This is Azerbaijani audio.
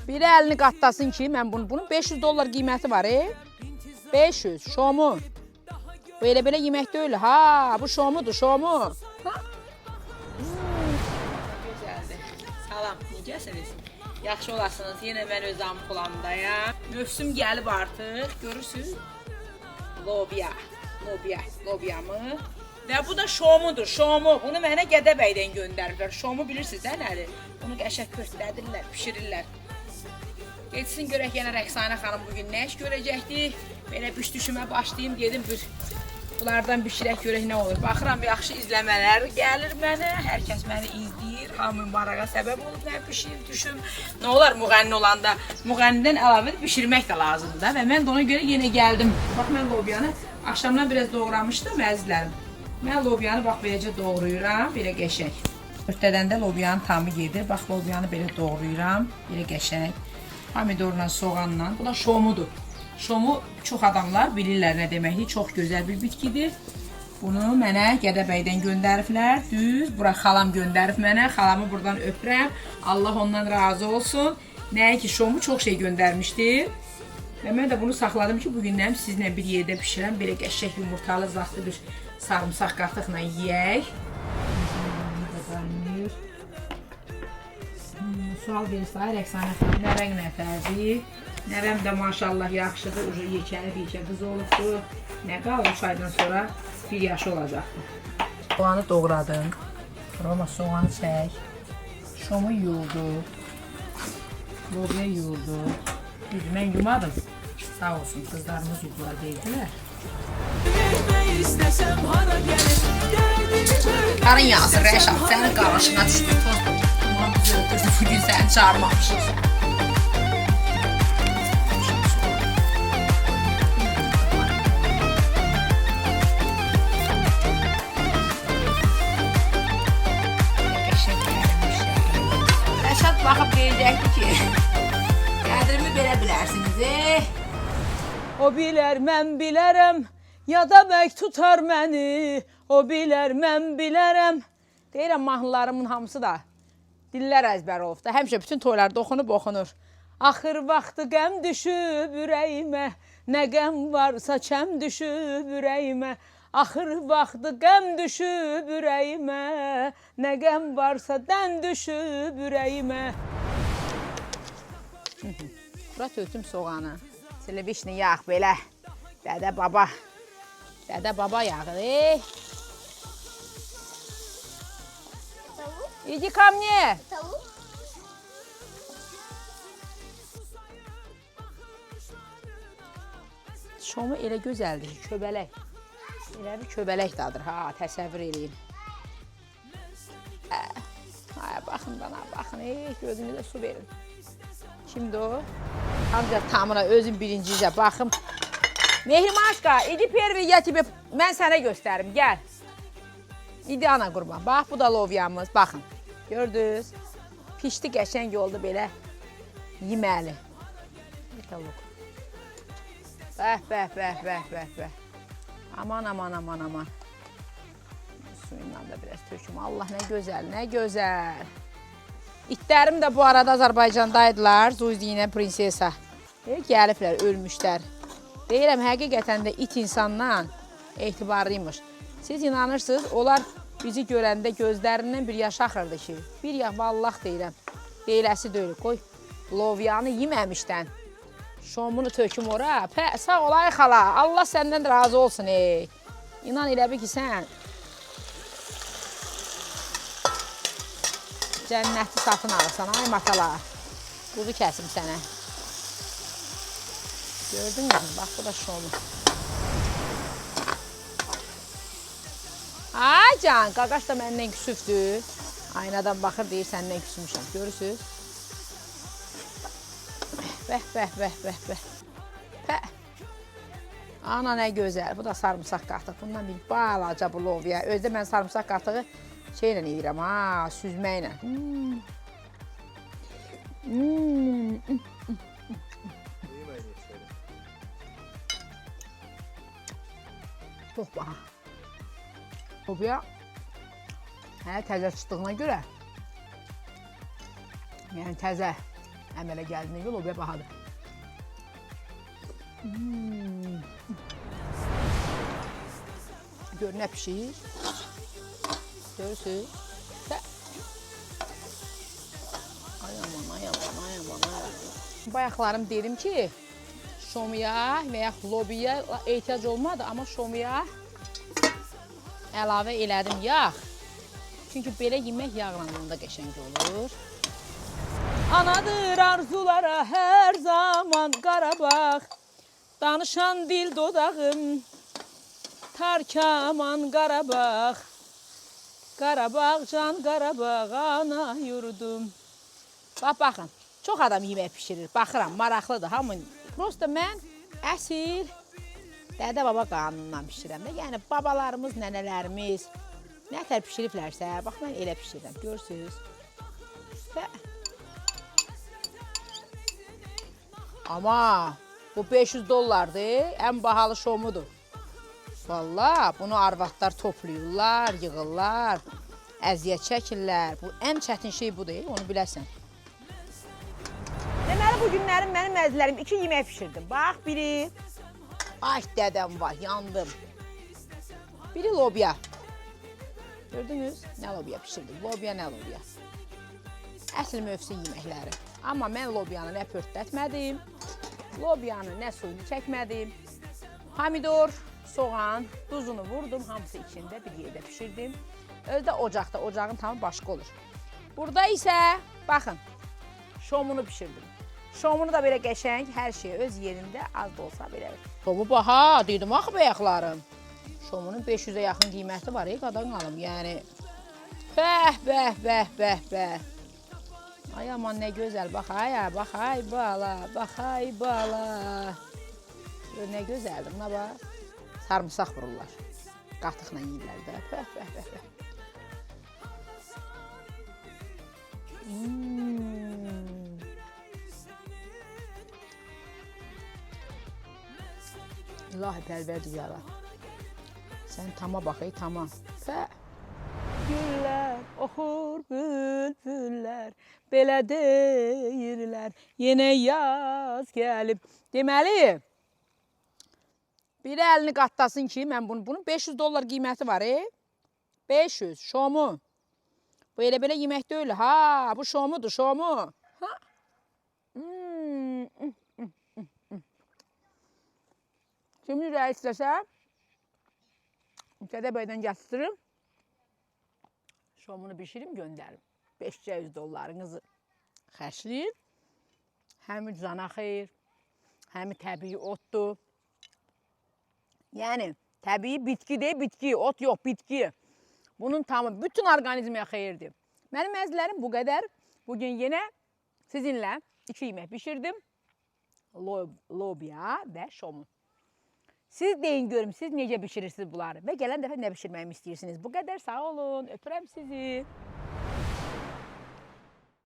Biri əlini qatlasın ki, mən bunu, bunun 500 dollar qiyməti var, 500, şomu. Bu elə belə yemək deyil, ha, bu şomudur, şomu. Ha? Gözəldir. Salam, necəsiniz? Yaxşı olasınız. Yenə mən öz ampulamdayam. Mövsüm gəlib artıq, görürsüz. Lobya, lobya, lobyamı. Və bu da şomudur, şomu. Bunu mənə Gədəbəydən göndəriblər. Şomu bilirsiniz də nədir? Bunu qəşəng pörtlədirlər, bişirirlər. Getsin görək yenə Rəqsanə xanım bugün nə iş görəcəkdi. Belə bişdüşümə başlayım, gedim bir bunlardan bişirək görək nə olur. Baxıram yaxşı izləmələr gəlir mənə. Hər kəs məni izləyir. Hamı marağa səbəb olub mən bişirim, düşüm. Nə olar müğənni olanda? Müğənnidən əlavə bişirmək də lazımdır da və mən də ona görə yenə gəldim. Bax mən lobyanı axşamdan biraz doğramışdım əzizlərim. Mən lobyanı bax beləcə doğrayıram, belə qəşəng. Örtədəndə lobyanın tamı gedir. Bax lobyanı belə doğrayıram, belə qəşəng. Pomidorla, soğanla. Bu da şomudur. Şomu çox adamlar bilirlər nə deməkdir. Çox gözəl bir bitkidir. Bunu mənə Gədəbəydən göndəriblər. Düz, bura xalam göndərib mənə. Xalamı buradan öpürəm. Allah ondan razı olsun. Nəinki şomu çox şey göndərmişdi. Və mən də bunu saxladım ki, bugündən sizinlə bir yerdə bişirəm. Belə qəşəng yumurtalı, zatlı bir sarımsaq qatıqla yeyək. Qaynayır. Sual verirsə, Rəqsanə xanım, nəvən nəfərdir? Nəvəm də maşallah yaxşıdır, ucu yekənib yekə qız olubdur. Nə qalır 3 aydan sonra 1 yaşı olacaqdır. Soğanı doğradım. Roma soğanı çək. Şomu yuyuldu. Lobya yuyuldu. Düz, mən yumadım. Sağ olsun qızlarımız yudular, verdilər. Vermək istəsəm hara gəlir Dərdimi bölmək Qarın yağsın istəsəm Rəşad, hara sənin qarışına düşdü. Toz duman bizi öldürdü. Bugün səni çağırmamışıq. Qəşəng gəlmiş ya. Rəşad baxıb deyəcəkdi ki, qədrimi belə bilərsiniz, O bilər mən bilərəm Ya da bək tutar məni O bilər mən bilərəm. Deyirəm mahnılarımın hamısı da dillər əzbər olub da. Həmişə bütün toylarda oxunub oxunur. Axır vaxtı qəm düşüb ürəyimə, nə qəm varsa çəm düşüb ürəyimə. Axır vaxtı qəm düşüb ürəyimə, nə qəm varsa dən düşüb ürəyimə. Bura tökdüm soğanı. Televişni yağ belə. Dədə baba. Dədə baba yağı. Ey. İdi ко мне. Şomu elə gözəldir ki, köbələk. Elə bir köbələk dadır ha, təsəvvür eləyin. Ay, baxın bana, baxın. Ey, gözünüzə su verin. Kimdir o? Amca tamına özüm birincicə baxım. Mehrimaşka, idi pervi ya тебе mən sənə göstərim, gəl. İdi ana qurban. Bax, bu da lovyamız. Baxın. Gördünüz? Pişdi, qəşəng oldu belə yeməli. Bir luk. Bəh, bəh, bəh, bəh, bəh, bəh. Aman, aman, aman, aman. Suyundan da biraz töküm. Allah nə gözəl, nə gözəl. İtlərim də bu arada Azərbaycandaydılar. Zuzi ilə Prinsesa. Gəliblər, ölmüşlər. Deyirəm, həqiqətən də it insandan etibarlıymış. Siz inanırsınız, onlar bizi görəndə gözlərindən bir yaş axırdı ki, bir yaş, vallah deyirəm, deyiləsi deyil. Qoy, lovyanı yeməmişdən şomunu töküm ora. Pə, sağ ol ay xala, Allah səndən razı olsun ey. İnan elə bil ki, sən cənnəti satın alırsan, ay matala. Quzu kəsim sənə. Gördün mü? Bax, bu da şomu. Ay can, qaqaş da məndən küsübdür. Aynadan baxır, deyir səndən küsmüşəm. Görürsüz? Bəh, bəh, bəh, bəh, bəh. Pəh. Ana nə gözəl. Bu da sarımsaq qatıq. Bundan bir balaca bu lovya. Özdə mən sarımsaq qatığı şeylə yeyirəm ha, süzməklə. Hmm. Çox baha. Lobya hələ təzə çıxdığına görə, yəni təzə, Əmələ gəldiyinə görə lobya bahadır. Gör nə pişir. Görürsünüz? Ay aman, ay aman, ay aman, ay aman. Bayaqlarım dedim ki, şomuya və yaxud lobiya ehtiyac olmadı, amma şomuya əlavə elədim yağ. Çünki belə yemək yağla da qəşəng olur. Anadır arzulara hər zaman Qarabağ. Danışan dil dodağım, Tarkaman Qarabağ. Qarabağ can Qarabağ ana yurdum. Bax, baxın, çox adam yemək pişirir. Baxıram, maraqlıdır hamı. Prosta mən əsl dədə-baba qanunundan pişirəm də. Yəni babalarımız, nənələrimiz nə tər pişiriblərsə, bax mən elə pişirirəm. Görürsünüz? Və amma bu 500 dollardır, ən bahalı şomudur. Vallahi bunu arvadlar toplayırlar, yığırlar, əziyyət çəkirlər. Bu ən çətin şey budur, onu biləsən. Deməli, bu günlərim mənim əzizlərim 2 yemək pişirdim. Bax, biri, ay dədəm var, yandım. Biri lobya. Gördünüz, nə lobya pişirdim? Lobya, nə lobya? Əsl mövsüm yeməkləri. Amma mən lobyanı nə pörtlətmədim, lobyanı nə suyunu çəkmədim. Pomidor, soğan, duzunu vurdum, hamısı içində bir yerdə pişirdim. Özü də ocaqda, ocağın tamı başqa olur. Burada isə, baxın, şomunu pişirdim. Şomunu da belə qəşəng, hər şey öz yerində, az da olsa belə. Şomu baha, dedim axı bayaqlarım. Şomunun 500-ə yaxın qiyməti var, ey qadan qalım, yəni. Bəh, bəh, bəh, bəh, bəh. Ay aman nə gözəl, bax ay, bax ay bala, bax ay bala. Gör nə gözəldir, buna bax. Sarımsaq vururlar. Qatıqla yeyirlər də. Bəh, bəh, bəh, bəh. İlahi pərverdigara. Sən tama bax, ey tama. Bəh. Güllər oxur bülbüllər, belə deyirlər, yenə yaz gəlib. Deməli, biri əlini qatlasın ki, mən bunun 500 dollar qiyməti var, 500, şomu. Bu elə belə yemək deyil, ha, bu şomudur, şomu. Ha? Kimin ürəyi istəsə, Gədəbəydən gətirim, şomunu pişirim, göndərim. 500 dollarınızı xərcləyin. Həm cana xeyir, həm təbii otdur. Yəni, təbii bitki deyil, bitki, ot yox, bitki. Bunun tamı bütün orqanizmə xeyirdir. Mənim əzizlərim bu qədər. Bugün yenə sizinlə 2 yemək pişirdim. Lobya və şomu. Siz deyin görüm, siz necə bişirirsiniz bunları və gələn dəfə nə bişirməyimi istəyirsiniz. Bu qədər, sağ olun, öpürəm sizi.